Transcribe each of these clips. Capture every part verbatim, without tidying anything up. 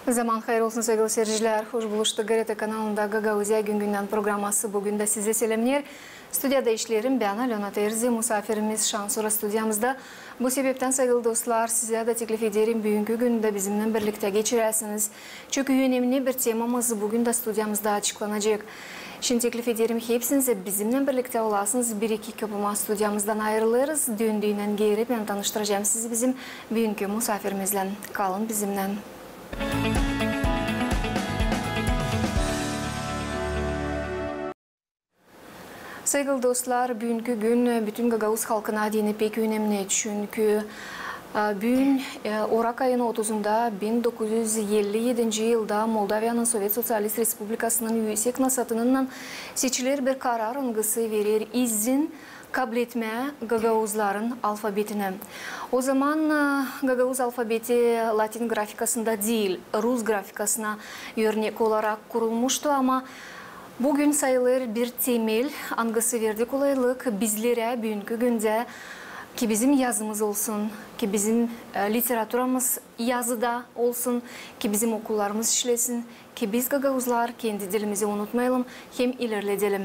Zaman hayır olsun, saygılı seyircilär. Hoş buluştuk. GRT kanalında "Gagauziya gün-gündän" programası bugün dä sizä selämneer. Studiyada işleerim bän, Alöna Terzi, musaafirimiz şansora studiyamızda. Bu sebeptän, saygılı dostlar, sizä dä teklif ederim, büünkü günü dä bizimnän birliktä geçiräsiniz. Çünkü önemli bir temamız bugün dä studiyamızda açıklanacek. Şindi teklif ederim hepsinizä bizimnän birliktä olasınız. Bir-iki köpü maç studiyamızdan ayırılêrız. Döndüynän geeri bän tanıştıracam sizi bizim büünkü musaafirimizlän. Kalın bizimnän. Saygılı dostlar, büünkü gün bütün gagauz halkına deyni pek önemli, çünkü, e, büün, e, orak ayının otuzunda bin dokuz üz elli edinci yılda Moldaviyanın Sovet Soţialist Respublikasının Üüsek Nasatınınnan seçiler bir karar, angısı verer izin kabletmää gagauzların alfabetini. O zaman, e, gagauz alfabeti latin grafikasında diil, rus grafikasına örnek olarak kurulmuştu, ama bugün sayılêr bir temel, angısı verdi kolaylık bizlerä büünkü gündä, ki bizim yazımız olsun, ki bizim, e, literaturamız yazıda olsun, ki bizim okullarımız işlesin, ki biz, gagauzlar, kendi dilimizi unutmayalım hem ilerledelim.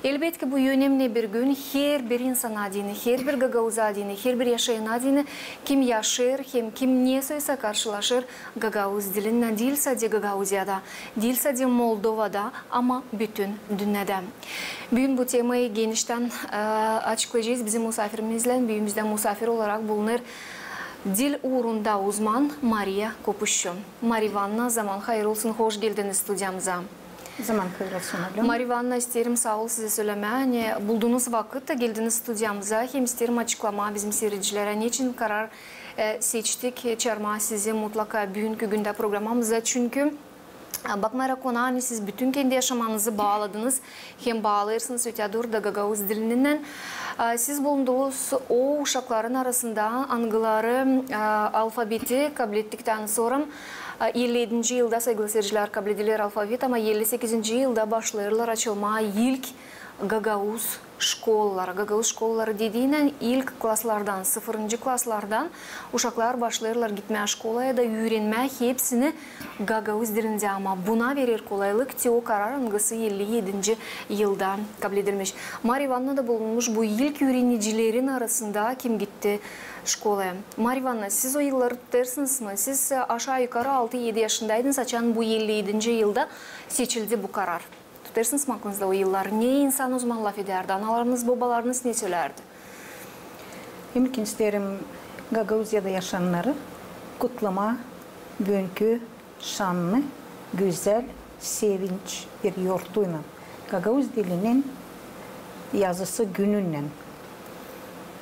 Elbetki, bu önemli bir gün herbir insana deyni, herbir gagauza deyni, herbir yaşayana deyni, kim yaşêêr hem kim nesoysa karşılaşêr gagauz dilinnän diil sade Gagauziyada, diil sade Moldovada, ama bütün dünnedä. Büün bu temayı geniştän, e, açıklayacez bizim musaafirimizlän. Büünkü gündä musaafir olarak bulunêr dil uurunda uzman Mariya Kopuşçu. Mariya İvannovna, zaman hayır olsun, hoş geldiniz studiyamıza. Zaman hayır olsun, Alöna. Mariya İvannovna, isteerim saa ol sizä sölemää, ani buldunuz vakıt, geldiniz studiyamıza. Hem isteerim açıklamaa bizim siiredicilerä, neçin karar, e, seçtik, e, çaarmaa sizi mutlaka büünkü gündä programamıza. Çünkü, e, bakmayarak ona, ani siz bütün kendi yaşamanızı baaladınız hem baalêêrsınız öteyä dooru da gagauz dilinnän, e, siz bulundunuz o uşakların arasında, angıları, e, alfabeti kablettiktän sora, e, elli edinci yılda, saygılı siirediciler, kablediler alfabet, ama elli sekizinci yılda başlêêrlar açılmaa ilk gagauz şkolaları. Gagauz şkolaları dediynän ilk klaslardan, sıfırıncı klaslardan uşaklar başlêêrlar gitmää şkolaya da üürenmää hepsini gagauz dilindä, ama buna verer kolaylık te o karar, angısı elli edinci yılda kabledilmiş. Mariya İvannovna da bulunmuş bu ilk üürenicilerin arasında, kim gitti şkolaya. Mariya İvannovna, siz o yılları tutêrsınız mı? Siz, e, aşaa-yukarı altı-edi yaşındaydınız, açan bu elli edinci yılda seçildi bu karar. Tutêrsınız mı aklınızda o yılları? Ne insan o zaman lafedärdi? Analarınız, bobalarınız ne sölärdi? İlkin isteerim Gagauziyada yaşayanları kutlamaa büünkü şannı, gözäl, sevinç bir yortuylan, gagauz dilinin yazısı gününnän.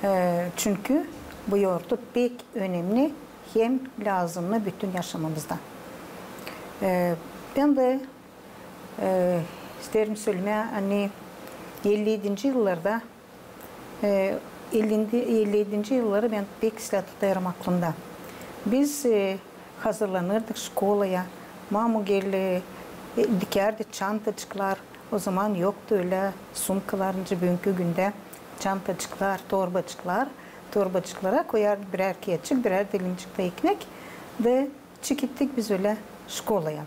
E, çünkü bu yortu pek önemli hem lääzımnı bütün yaşamamızda. E, bän dä, e, isteerim sölemää, ani elli edinci yıllarda, e, elli, elli edinci yılları bän pek islää tutêrım aklımda. Biz, e, hazırlanırdık şkolaya, mamu gel, e, dikärdi çantacıklar. O zaman yoktu ölä sumkalar, nicä büünkü gündä çantacıklar, torbacıklar. Torbacıklara koyardık birär kiyatçık, birär dilimcik dä ekmek. Da çıkittık biz ölä şkolaya.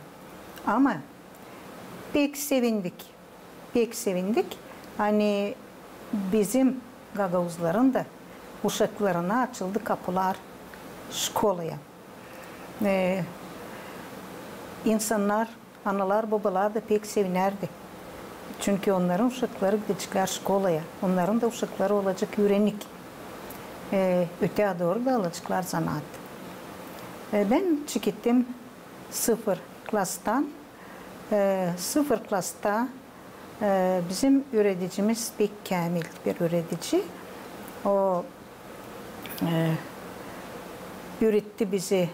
Ama pek sevindik, pek sevindik, ani bizim gagauzların da uşaklarına açıldı kapular şkolaya. E, insannar, analar, bobalar da pek sevinärdi. Çünkü onnarın uşakları gideceklär şkolaya, onnarın da uşakları olacek üürenik, e, öteyä dooru da alaceklar zanaat. E, bän çıkittim sıfır klastan. E, sıfır klasta, e, bizim üüredicimiz pek käämil bir üüredici. O, e, üüretti bizi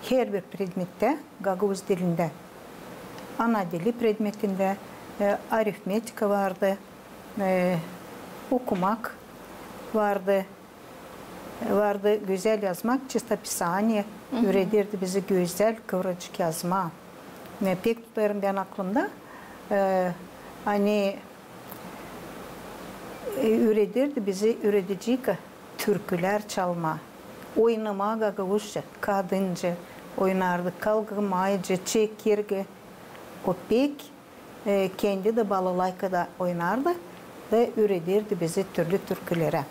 herbir predmettä gagauz dilindä. Ana dili predmetindä, e, arifmetika vardı, e, okumak vardı, vardı gözäl yazmak, čistopisanie, üüredirdi bizi gözäl, kıvracık yazmaa. E, pek tutêrım bän aklımda, e, ani, e, üüredirdi bizi üürediciyka türkülär çalmaa, oynamaa gagauzça, kadınca, oynardı, kalgı, maycı, çekirgä, köpek, e, kendi dä balalaykada oynardı da üürederdi bizi türlü türkülerä.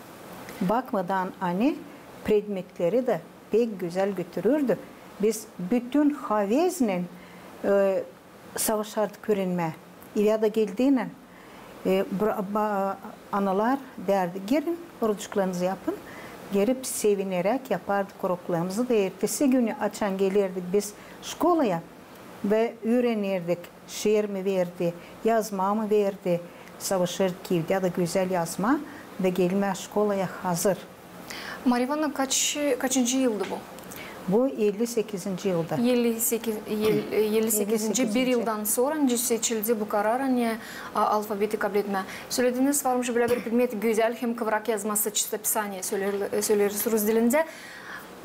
Bakmadan, ani predmetleri dä pek gözäl götürürdü. Biz bütün haveznän, e, savaşardık üürenmää. Evä dä geldiynän, e, bra-, ba-, analar deerdi: "Gelin, orucuklarınızı yapın." Gelip sevineräk yapardık uroklarımızı da ertesi günü, açan gelerdik biz şkolaya da üürenärdik, şiir mi verdi, yazma mı verdi, savaşardık evdä dä gözäl yazmaa da gelmää şkolaya hazır. Mariya İvanovna, kaç, kaçıncı yıldı bu? Bu elli sekizinci yılda. Elli sekiz, el-, elli sekizinci, bir yıldan sora, nicä seçildi bu karar, ani, a, alfabeti kabletmää. Sölediniz, varmış bölä bir predmet, gözäl hem kıvrak yazması, чистоpisание söler-, söleriz rus dilindä.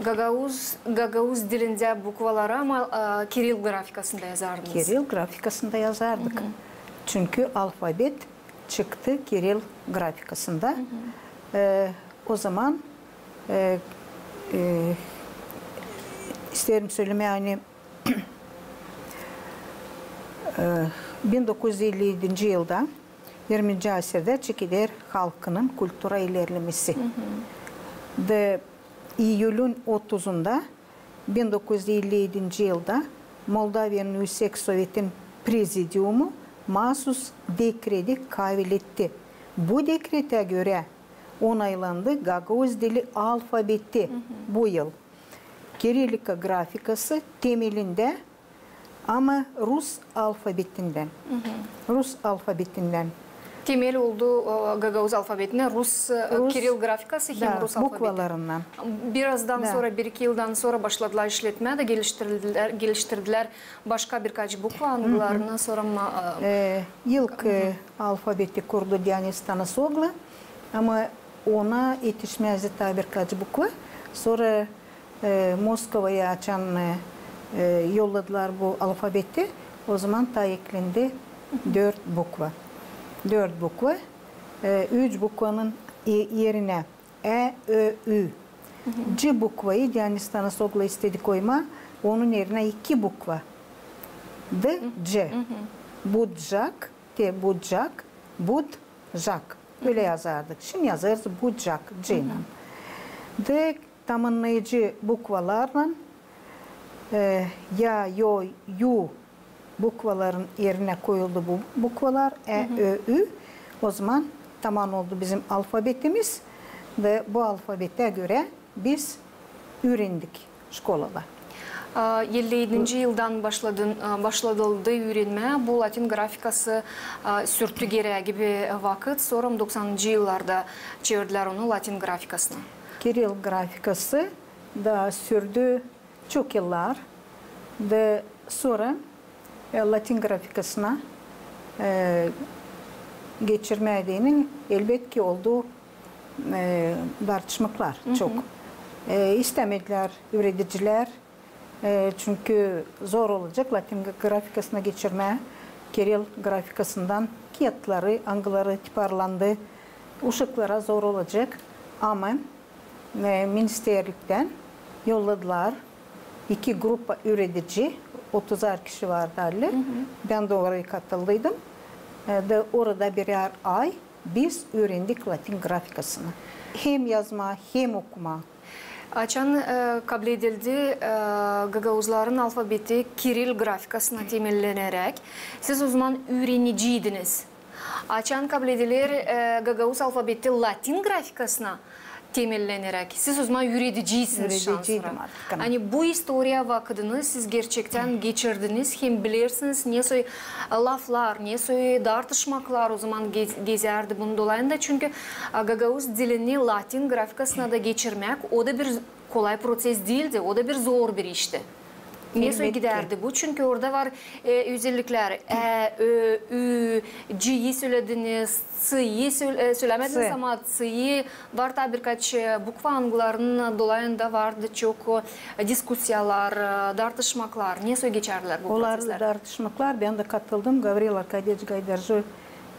Gagauz, gagauz dilindä bukvaları, ama, a, kiril grafikasında yazardınız. Kiril grafikasında yazardık. Çünkü alfabet çıktı kiril grafikasında. E, o zaman, e, e, isteerim sölemää, ani, e, bin dokuz üz elli edinci yılda, irminci asirdä çekeder halkının kultura ilerlemesi. Da iyülün otuzunda bin dokuz üz elli edinci yılda Moldaviyanın Üüsek Sovetin Prezidiumu maasuz dekreti kavel etti. Bu dekretä görä onaylandı gagauz dili alfabeti bu yıl. Kirillika grafikası temelindä, ama rus alfabetindän. Rus alfabetindän. Temel oldu, e, gagauz alfabetindän rus, e, kiril grafikası hem rus alfabeti. Bukvalarından. Birazdan sora, bir-iki yıldan sora başladılar işletmää da geliştirdilär, geliştirdilär başka birkaç bukva, angılarını sora ma-, e, ilk, e, alfabeti kurdu Dionis Tanasoglu, ama ona etişmäzdi taa birkaç bukva. Sora, e, Moskvaya açan, e, e, yolladılar bu alfabeti, o zaman taa eklendi dört bukva. Dört bukva, e, üç bukvanın e-, erinä Ä, Ö, Ü. C bukvayı Dionis Tanasoglu istedi koymaa, onun erinä iki bukva. D, C. Budjak, te budjak, budjak. Bölä yazardık. Şindi yazêrız budjak, C-nän. D tamannayıcı bukvalarlan, e, Ya, Yo, Yu bukvaların erinä koyuldu bu bukvalar, Ä, Ö, Ü. O zaman taman oldu bizim alfabetimiz. Da bu alfabetä görä biz üürendik şkolada. A, elli edinci yıldan başladın, a, başladıldı üürenmää. Bu latin grafikası, a, sürdü gerä gibi vakıt. Sora doksanıncı yıllarda çevirdilär onu latin grafikasına. Kiril grafikası da sürdü çok yıllar. Da sora, e, latin grafikasına, e, geçirmää deyni, elbetki, oldu, e, dartışmaklar çok. E, istämedilär üüredicilär, e, çünkü zor olacek latin grafikasına geçirmää kiril grafikasından kiyatları, angıları tiparlandı, uşaklara zor olacek. Ama e, ministerliktän yolladılar iki grupa üüredici, otuzar kişi vardı halizdän. Bän dä orayı katıldıydım. E, da orada birär ay biz üürendik latin grafikasını. Hem yazmaa, hem okumaa. Açan, e, kabledildi, e, gagauzların alfabeti kiril grafikasına temelleneräk, siz o zaman üüreniciydiniz. Açan kablediler, e, gagauz alfabeti latin grafikasına temelleneräk, siz o zaman üürediciysiniz, şansora. Üürediciydim artık, ana. Ani bu istoriya vakıdını siz gerçektän geçirdiniz, hem bilersiniz, nesoy laflar, nesoy dartışmaklar o zaman gez-, gezärdi bunun dolayında. Çünkü, a, gagauz dilini latin grafikasına da geçirmäk, o da bir kolay proţes diildi, o da bir zor bir işti. Nesoy gidärdi bu, çünkü orada var, e, özelliklär. Ä, Ö, Ü, C-yi sölediniz, C-yi söl-, e, sölämediniz, ama C-yi var taa birkaç, e, bukva, angılarının dolayında vardı çok, e, diskusiyalar, e, dartışmaklar. Nesoy geçärdilär bu proţeslär? Olardı dartışmaklar, bän dä katıldım. Gavril Arkadyeviç Gaydarcı,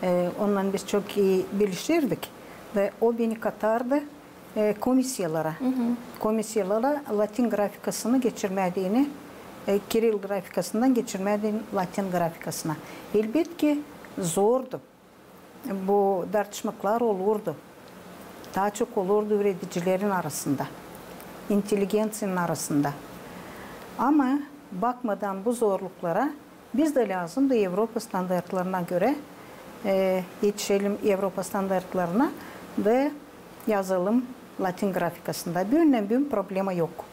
e, onunnan biz çok ii bilişirdik. Da o beni katardı e, komissiyalara. Komissiyalara latin grafikasını geçirmää deyni e, kiril grafikasından geçirmää deyni latin grafikasına. Elbetki, zordu. Bu dartışmaklar olurdu. Taa çok olurdu üüredicilerin arasında, inteligenţiyanın arasında. Ama bakmadan bu zorluklara, biz dä lääzımdı Evropa standartlarına görä, e, etişelim Evropa standartlarına da yazalım latin grafikasında. Büündän büün problema yok.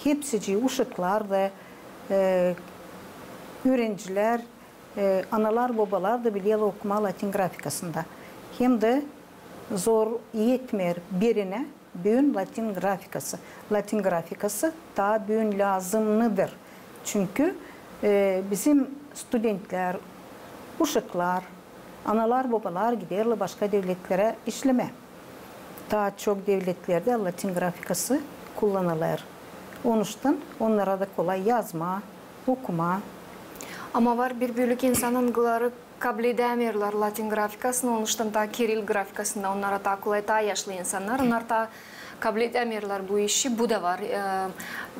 Hepsicii, uşaklar da, e, üürenicilär, e, analar, bobalar da bilerlär okumaa latin grafikasında. Hem dä zor etmeer birinä büün latin grafikası. Latin grafikası taa büün lääzımnıdır. Çünkü, e, bizim studentlär, uşaklar, analar, bobalar giderlär başka devletlerä işlemää. Taa çok devletlerdä latin grafikası kullanılêr. Onuştan onnara da kolay yazmaa, okumaa. Ama var bir bölük insan, angıları kabledämeerlär latin grafikasını, onuştan taa kiril grafikasında onnara taa kolay, taa yaşlı insannar, onnar taa kabledämeerlär bu işi, bu da var. E,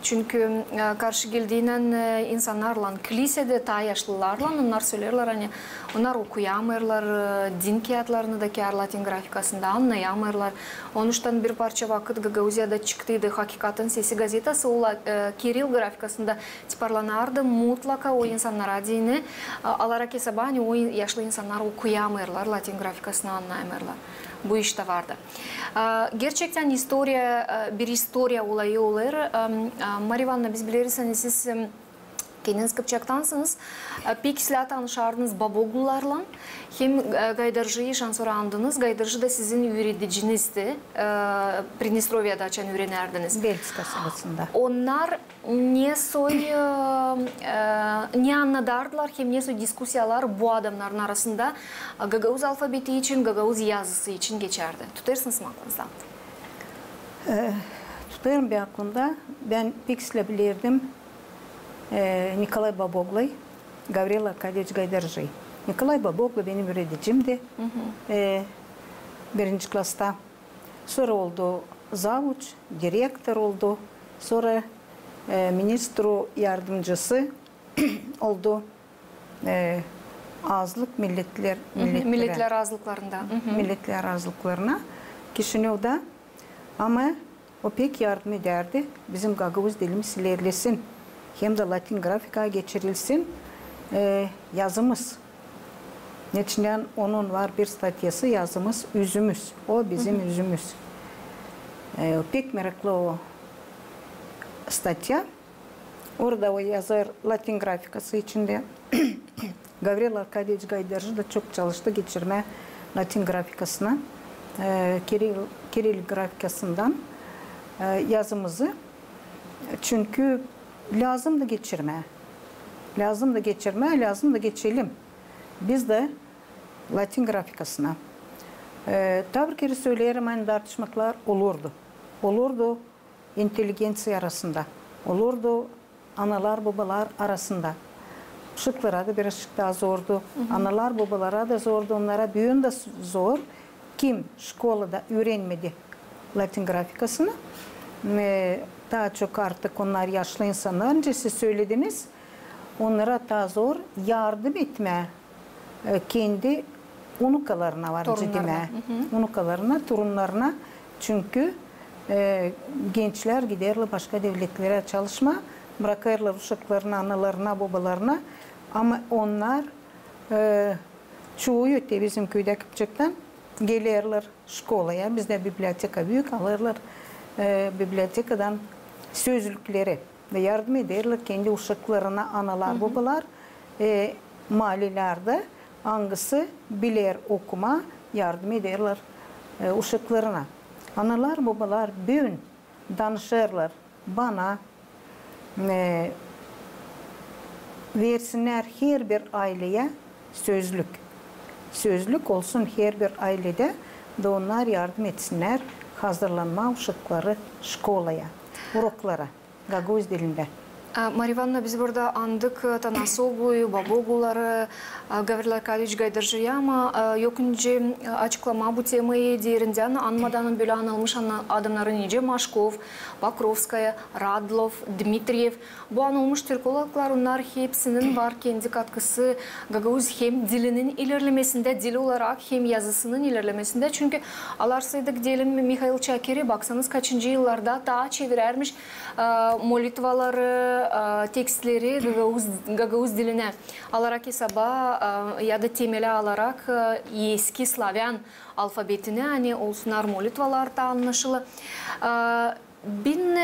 çünkü, e, karşı geldiynän, e, insannarlan, kilisedä taa yaşlılarlan, onnar söleerlär, ani onnar okuyamêêrlar, e, din kiyatlarını da kär latin grafikasında, annayamêêrlar. Onuştan bir parça vakıt Gagauziyada çıktıydı Hakikatın Sesi gazetası, o la-, e, kiril grafikasında tiparlanardı, mutlaka o insannara deyni, e, alarak esaba, ani o in-, yaşlı insannar okuyamêêrlar, latin grafikasını annayamêêrlar. Bu iş tä vardı. E, gerçektän istoriya, e, bir istoriya olayı olêr. E, e, Mariya İvannovna, biz bileriz, ani siz, e, kendiniz Kıpçaktansınız. E, pek islää tanışardınız Baboglularlan. Hem, e, Gaydarjıyı şansora andınız. Gaydarjı da sizin üüredicinizdi, e, Pridnestroviyada açan üürenärdiniz. Belţika sırasında. Onnar ne soy, e, e, ne annadardılar, hem ne soy diskusiyalar bu adamnarın arasında, e, gagauz alfabeti için, gagauz yazısı için geçärdi? Tutêrsınız mı aklınızda? E, tutêrım bir aklımda. Bän pek islää bilerdim, e, Nikolay Babogluy, Gavril Arkadyeviç Gaydarjıy. Nikolay Babogluy benim üüredicimdi, e, birinci klasta. Sora oldu zavuç, direktor oldu. Sora, e, ministrun yardımcısı oldu, e, azlık milletlär, milletlär azlıklarında. Milletlär azlıklarına Kişinövda. Ama o pek yardım edärdi, bizim gagauz dilimiz ilerlesin, hem dä latin grafika geçirilsin, e, yazımız. Neçinnän onun var bir statyası, yazımız üzümüz. O bizim üzümüz. E, pek meraklı o statya. Orada o yazêr latin grafikası içindä. Gavril Arkadyeviç Gaydarjı da çok çalıştı geçirmää latin grafikasına, e, kiril, kiril grafikasından, e, yazımızı. Çünkü lääzımdı geçirmää. Lääzımdı geçirmää, lääzımdı geçelim biz dä latin grafikasına. E, taa bir kerä söleerim, ani dartışmaklar olurdu. Olurdu inteligenţiya arasında, olurdu analar-bobalar arasında. Uşaklara da birazçık taa zordu. Analar-bobalara da zordu, onnara büün dä zor. Kim şkolada üürenmedi latin grafikasını, e, taa çok artık onnar yaşlı insannar, nicä siz sölediniz, onnara taa zor yardım etmää, e, kendi unukalarına, var nicä demää. Unukalarına, turunnarına. Çünkü, e, gençlär giderlär başka devletlerä çalışmaa, brakêrlar uşaklarını analarına, bobalarına. Ama onnar, e, çoyu te bizim küüdä Kıpçaktan gelerlär şkolaya, bizdä biblioteka büük, alêrlar, e, bibliotekadan sözlükleri da yardım ederlär kendi uşaklarına analar-bobalar, e, maalelerdä, angısı biler okumaa, yardım ederlär, e, uşaklarına. Analar-bobalar büün danışêrlar bana, e, versinnär herbir ayleyä sözlük. Sözlük olsun herbir ayledä, da onnar yardım etsinnär hazırlanmaa uşakları şkolaya, uroklara gagauz dilindä. E, Mariya İvannovna, biz burada andık, e, Tanasogluyu, Babogluları, e, Gavril Arkadyeviç Gaydarcıyı, ama, e, yok nicä, e, açıklama bu temayı, deerindän anmadan bölä anılmış ana-, adamnarı nicä Maşkov, Pokrovskaya, Radlov, Dmitriyev. Bu anılmış türkologlar, onnar hepsinin var kendi katkısı gagauz hem dilinin ilerlemesindä, dil olarak hem yazısının ilerlemesindä. Çünkü alarsaydık, deyelim, Mihail Çakiri, baksanız, kaçıncı yıllarda taa çevirärmiş, e, molitvaları, e, tekstleri gagauz, gagauz dilinä, alarak esaba, e, ya da temelä alarak, e, eski slavyan alfabetinä, ani olsunnar molitvalar da annaşılı. E, bin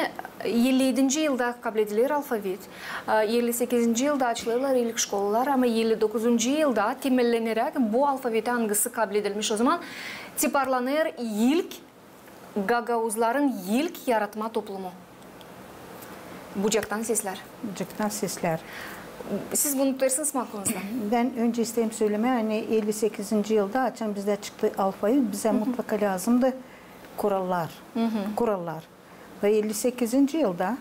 elli edinci yılda kablediler alfabet, e, elli sekizinci yılda açılêrlar ilk şkolalar, ama elli dokuzuncu yılda temelleneräk bu alfabeti, angısı kabledilmiş ozaman, tiparlanêr ilk gagauzların ilk yaratma toplumu. Bucaktan seslär. Bucaktan seslär. Siz bunu tutarsanız mı aklınızda? Bän öncä isteerim sölemää, ani elli sekizinci yılda, açan bizdä çıktı alfabet, bizä mutlaka lääzımdı kurallar. Kurallar. Ve elli sekizinci yılda,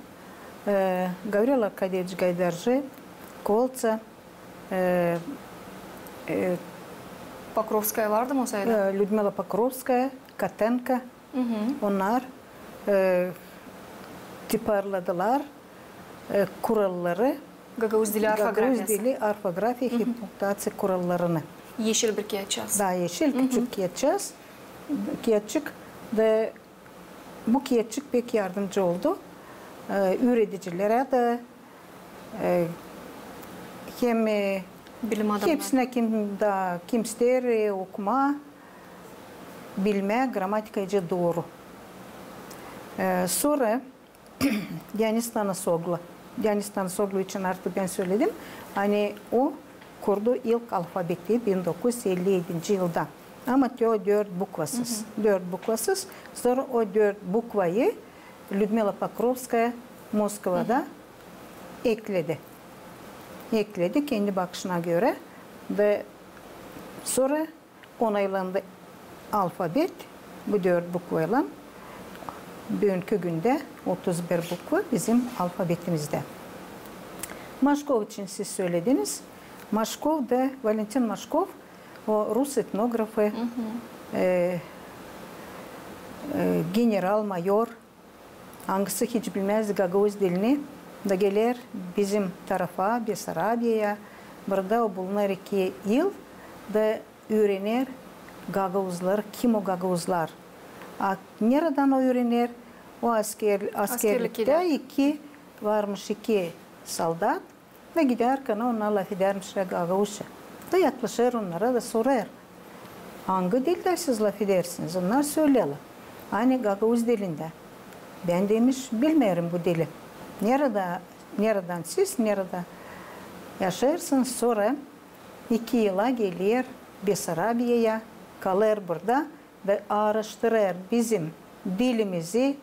e, Gavril Arkadyeviç Gaydarcı, Koltsa, e, e, Pokrovskaya vardı mı o sayıda? E, Lüdmila Pokrovskaya, Kotenko, onnar, e, tiparladılar, e, kuralları, gagauz dili orfografiya hem punktuaţiya kurallarını. Eşil bir kiyatçaaz. Da, eşil, küçük kiyatçaaz, kiyatçık. Da bu kiyatçık pek yardımcı oldu, e, üüredicilerä dä, e, hem, e, bilim adamları, hepsinä, kim da, kim isteer, e, okumaa, bilmää gramatikayı dooru. E, sora Dionis Tanasoglu. Dionis Tanasoglu için artık bän söledim. Ani o kurdu ilk alfabeti bin dokuz üz elli edinci yılda. Ama te o dört bukvasız. Dört bukvasız. Sora o dört bukvayı Lüdmila Pokrovskaya Moskvada ekledi. Ekledi kendi bakışına görä. Ve sora onaylandı alfabet, bu dört bukvaylan. Büünkü gündä otuz bir bukva bizim alfabetimizdä. Maşkov için siz sölediniz. Maşkov da, Valentin Maşkov, o rus etnografı, e, e, general-mayor, angısı hiç bilmäzdi gagauz dilini, da geler bizim tarafa, Besarabiyaya. Burada o bulunêr iki yıl da üürener gagauzları, kim o gagauzlar. A neredän o üürener? O asker, askerliktä iki, varmış iki soldat, da gidärkän onnar lafedärmişlär gagauzça. Da yaklaşêr onnara da sorêr: "Angı dildä siz lafedersiniz?" Onnar söleerlär: "Ani gagauz dilindä." "Bän, demiş, bilmeerim bu dili. Neredä, neredän siz, neredä yaşêêrsınız?" Sora iki yıla geler Besarabiyaya, kalêr burada da aaraştırêr bizim dilimizi,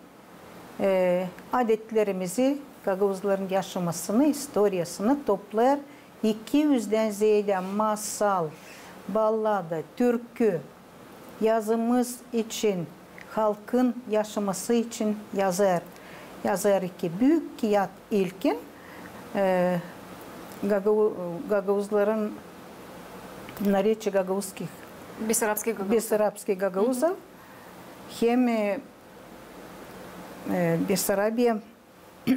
e, adetlerimizi, gagauzların yaşamasını, istoriyasını toplêêr. İki üzdän zeedä masal, ballada, türkü, yazımız için, halkın yaşaması için yazêr. Yazêr iki büük kiyat ilkin, e, gagau-, gagauzların "Наречие гагузских", Бессарабский гагаузов. Бессарабский гагаузов. Hem, e, e, Bessarabiya, e,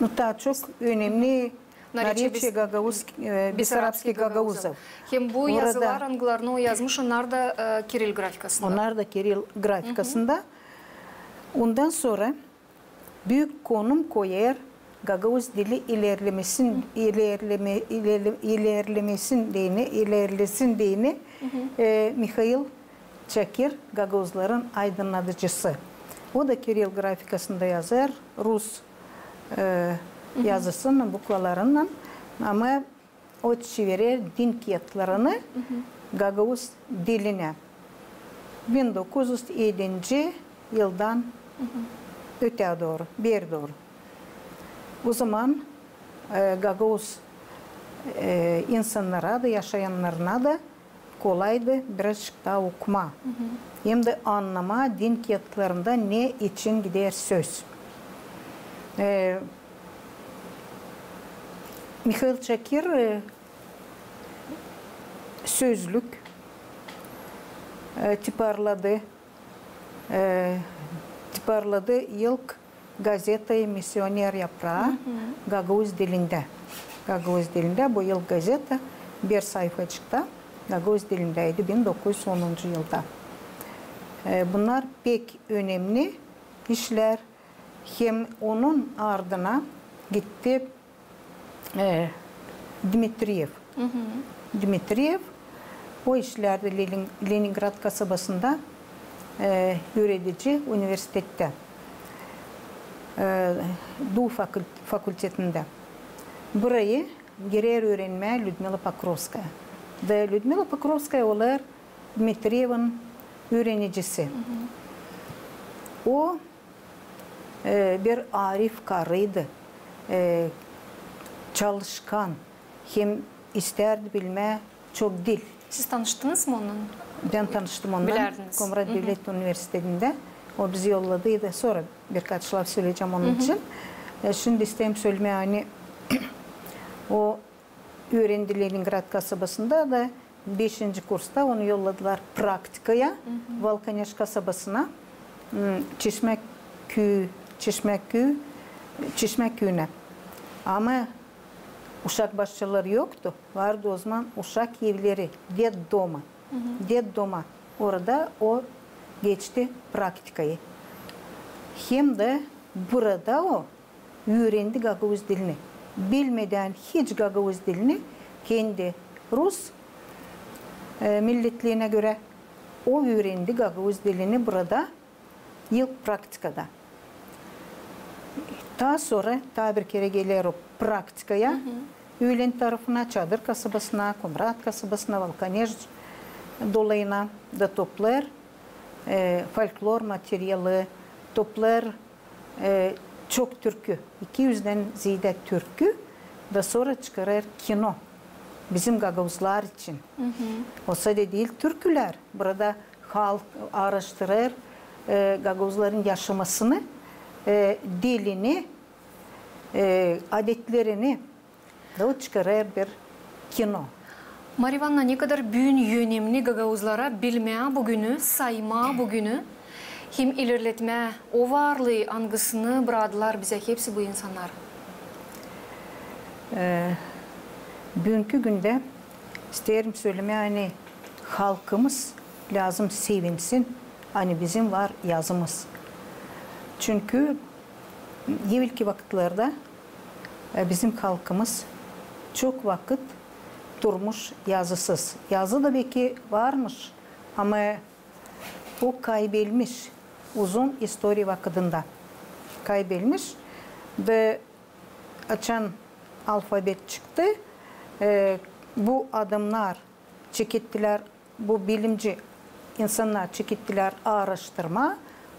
nu, taa çok önemli "Наречие Gagauz-, e, Bessarabski Gagauzov". Hem bu yazılar, angılarını o yazmış, onnar da, e, kiril grafikasında. Onnar da kiril grafikasında. Ondan sora büük konum koyêr gagauz dili ilerlemesin, ilerleme-, ilerle-, ilerlemesin deyni, ilerlesin deyni, e, Mihail Çakir, gagauzların aydınnadıcısı. O da kiril grafikasında yazêr, rus, e, yazısınnan, bukvalarınnan, ama o çevirer din kiyatlarını gagauz dilinä. Bin dokuz üz edinci yıldan ötää dooru, beeri dooru. O zaman, e, gagauz, e, insannara da, yaşayannarına da kolaydı birazçık taa okumaa. Hem dä annamaa din kiyatlarında ne için gider söz. E, Mihail Çakir, e, sözlük, e, tiparladı, e, tiparladı ilk gazetayı "Missioner yapraa" gagauz dilindä. Gagauz dilindä bu ilk gazeta bir sayfaçıkta gagauz dilindäydi bin dokuz üz onuncu yılda. E, bunnar pek önemli işlär. Hem onun ardına gitti, e, Dmitriyev. Dmitriyev o işlärdi Lenin-, Leningrad kasabasında, e, üüredici universitettä, e, duu fakul-, fakultetindä. Burayı girer üürenmää Lüdmila Pokrovskaya. Da Lüdmila Pokrovskaya olêr Dmitriyevin üürenicisi. O, e, bir arif karıydı, e, çalışkan, hem istärdi bilmää çok dil. Siz tanıştınız mı onunnan? Bän tanıştım onunnan Komrat devlet universitetindä. O bizi yolladıydı. Sora birkaç laf söleyecäm onun için. E, şindi isteerim sölemää, ani o üürendi Leningrad kasabasında da beşinci kursta onu yolladılar praktikaya Volkaneş kasabasına, m, Çeşmäküü, Çeşmäküü, Çeşmäküüyünä. Ama uşak başçaları yoktu. Vardı o zaman uşak evleri, детдомы. Детдомы. Orada o geçti praktikayı. Hem dä burada o üürendi gagauz dilini. Bilmedään hiç gagauz dilini, kendi rus, e, milletliinä görä, o üürendi gagauz dilini burada ilk praktikada. Taa sora taa bir kerä geler o praktikaya, üülen tarafına, Çadır kasabasına, Komrat kasabasına, Volkaneş dolayına da toplêêr, e, folklor materialı, toplêêr, e, çok türkü, iki üzdän zeedä türkü, da sora çıkarêr kino bizim gagauzlar için. O sade diil türkülär, burada halk aaraştırêr, e, gagauzların yaşamasını, e, dilini, e, adetlerini, da o çıkarêr bir kino. Mariya İvanna, ne kadar büün önemni gagauzlara bilmää bu günü, saymaa bu günü, hem ilerletmää o varlıı, angısını braktılar bizä hepsi bu insannar. E, büünkü gündä isteerim sölemää, ani halkımız lääzım sevinsin, ani bizim var yazımız. Çünkü evelki vakıtlarda, e, bizim halkımız çok vakıt durmuş yazısız. Yazı da beki varmış, ama o kaybelmiş uzun istoriya vakıdında. Kaybelmiş. Da açan alfabet çıktı, e, bu adamnar çekettilär, bu bilimci insannar çekettilär aaraştırmaa,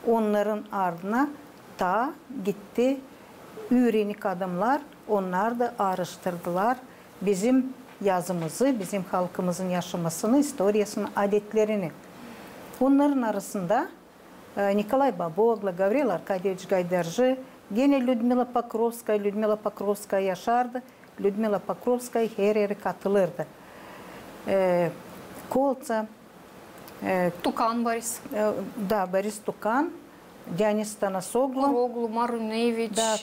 onnarın ardına taa gitti üürenik adamnar, onnar da aaraştırdılar bizim yazımızı, bizim halkımızın yaşamasını, istoriyasını, adetlerini. Onnarın arasında e, Nikolay Baboglu, Gavril Arkadyeviç Gaydarji, genä Lüdmila Pokrovskaya, Lüdmila Pokrovskaya yaşardı, Lüdmila Pokrovskaya her erä katılırdı. E, Kolţa, e, Tukan Boris. E, da, Boris Tukan, Dionis Tanasoglu. Kuroglu, Maruneviç. Da,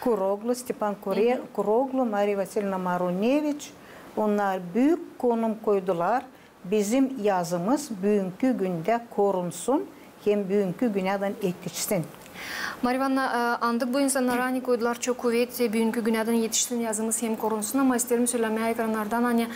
Kuroglu, Stepan Kure-, Kuroglu, Mariya Vasilievna Maruneviç. Onnar büük konum koydular. Bizim yazımız büünkü gündä korunsun hem büünkü günädän etişsin. Mariya İvanna, e, andık bu insannara, ani koydular çok kuvet, büünkü günädän etişsin yazımız hem korunsun, ama isteerim sölemää ekrannardan, ani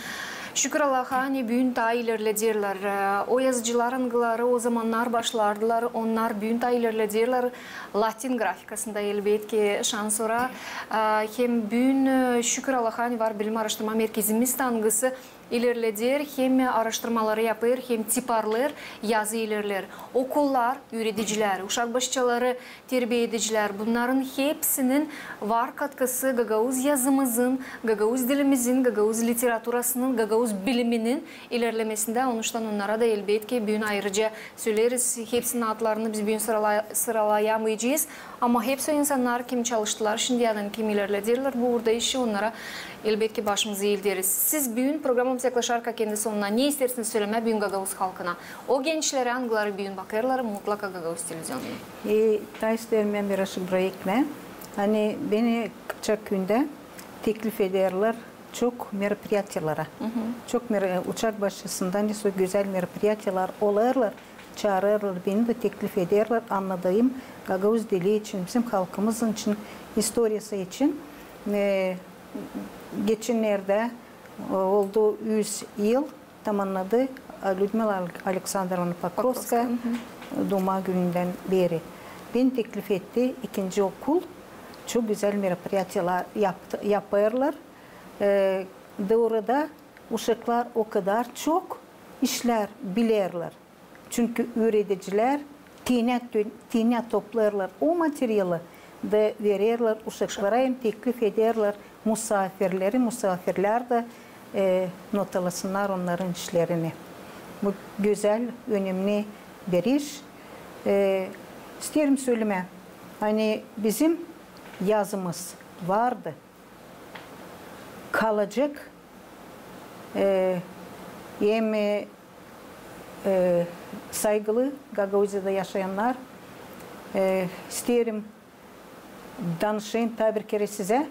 şükür Allaha, ani büün taa ilerlederlär. E, o yazıcılar, angıları o zamannar başlardılar, onnar büün taa ilerlederlär. Latin grafikasında, elbetki, şansora. E, hem büün, e, şükür Allaha, ani var bilim aaraştırma merkezimiz, angısı ilerleder, hem araştırmaları yapêr, hem tiparlêêr, yazı ilerleer. Okullar, üüredicilär, uşak başçaları terbiä edicilär, bunnarın hepsinin var katkısı gagauz yazımızın, gagauz dilimizin, gagauz literaturasının, gagauz biliminin ilerlemesindä. Onuştan onnara da, elbetki, büün ayırıca söleriz. Hepsinin adlarını biz büün sırala-, sıralayamayacez. Ama hepsi o insannar, kim çalıştılar şindiyädän, kim ilerlederlär bu uurda işi, onnara, elbetki, başımızı eilderiz. Siz büün programamız yaklaşarka kendi sonuna ne isteersiniz sölemää büün gagauz halkına? O gençlerä, angıları büün bakêrlar mutlaka gagauz televizionuna. E, taa isteerim bän bir aşık bura ekmää. Ani beni Kıpçak küüyündä teklif ederlär çok мероприятиелерä. Çok mer-, uşak başçasında nesä gözäl мероприятиелер olêrlar, çaarêrlar, beni dä teklif ederlär, annadayım gagauz dili için, bizim halkımız için, istoriyası için. E, geçennerdä, e, oldu üz yıl, tamannadı, e, Lüdmila Al-, Aleksandrovna Pokrovskaya duuma günündän beri. Beni teklif etti, ikinci okul, çok gözäl мероприятиелер yaptı, yapêrlar. E, dooruda uşaklar o kadar çok işlär bilerlär. Çünkü üüredicilär tiinä tö-, tiinä toplêêrlar o materialı da vererlär uşaklara hem teklif ederlär musaafirleri, musaafirlär dä, e, notalasınnar onnarın işlerini. Bu gözäl, önemli bir iş. E, isteerim sölemää, ani bizim yazımız vardı, kalacek. E, hem, e, e, saygılı Gagauziyada yaşayannar, e, isteerim danışayım taa bir kerä sizä,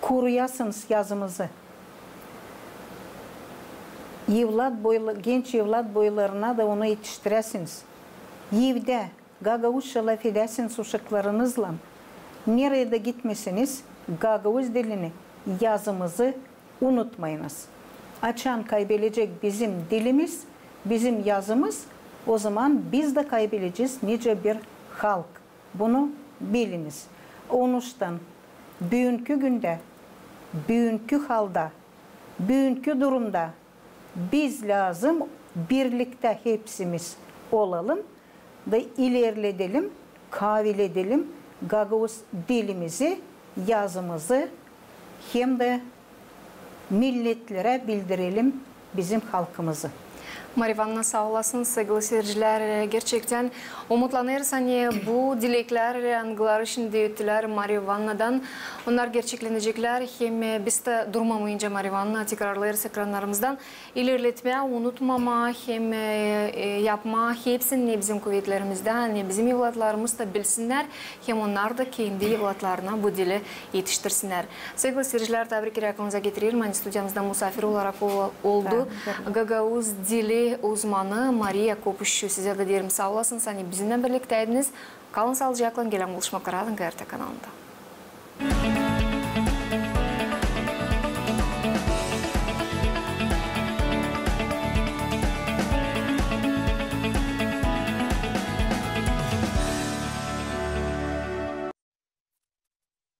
koruyasınız yazımızı. Evlat boyla-, genç evlat boylarına da onu etiştiräsiniz. Evdä gagauzça lafedäsiniz uşaklarınızlan. Neredä gitmeseniz, gagauz dilini, yazımızı unutmayınız. Açan kaybelecek bizim dilimiz, bizim yazımız, ozaman biz dä kaybelecez nicä bir halk. Bunu biliniz. Onuştan büünkü gündä, büünkü halda, büünkü durumda biz lääzım birliktä hepsimiz olalım da ilerledelim, kaviledelim gagauz dilimizi, yazımızı hem dä milletlerä bildirelim bizim halkımızı. Mariya İvanovna, saa olasınız, saygılı siircilär. Gerçektän umutlanêrız, ani bu dileklär, angıları şindi öttülär Mariya İvanovnadan, onnar gerçekleneceklär. Hem biz dä durmamayınca Mariya İvanovnanı tekrarlêêrız ekranlarımızdan. İlerletmää, unutmamaa hem, e, e, yapmaa hepsini, ne bizim kuvetlerimizdä, ne bizim evlatlarımız da bilsinnär, hem onnar da kendi evlatlarına bu dili etiştirsinnär. Saygılı siircilär, taa bir kerä aklınıza getirerim, ani studiyamızda musaafir olarak o-, oldu gagauz dili uzmanı Mariya Kopuşçu. Sizä dä deerim saa olasınız, ani bizimnän birliktäydiniz. Kalın saalıcaklan, gelän buluşmaklara ADN K R T kanalında.